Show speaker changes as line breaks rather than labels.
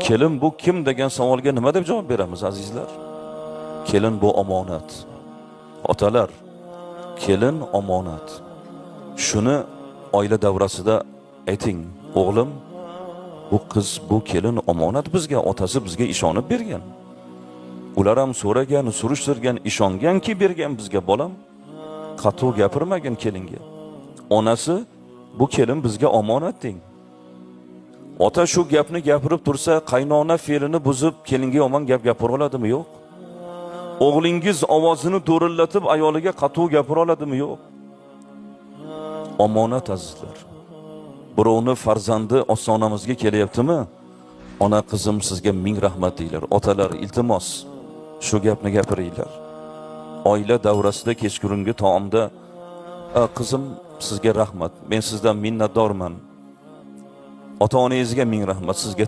Kelin bu kim degan savolga nima deb javob beramiz, azizlar? Kelin bu omonat. Otalar, kelin omonat. Shuni oila davrasida ayting: "O'g'lim, bu qiz, bu kelin omonat bizga, otasi bizga ishonib bergan. Ular ham so'ragan, surishtirgan, ishonganki bergan bizga, bolam. Qattiq gapirmagin kelinga. Onasi, bu kelin bizga omonat" deng. Ota shu gapni gapirib tursa, qaynona fe'lini buzib, kelinga yomon gap gapira oladimi? Yo'q. O'g'lingiz ovozini do'rillatib ayoliga qattiq gapira oladimi? Yo'q. Omonat, azizlar. Birovni farzandi ostonamizga kelyaptimi? "Ona, qizim, sizga ming rahmat" deylar. Otalar, iltimos, shu gapni gapiringlar. Oila davrasida kechqurungi taomda: "Qizim, sizga rahmat. Men sizdan minnatdorman. Ota-onangizga ming rahmat, sizga."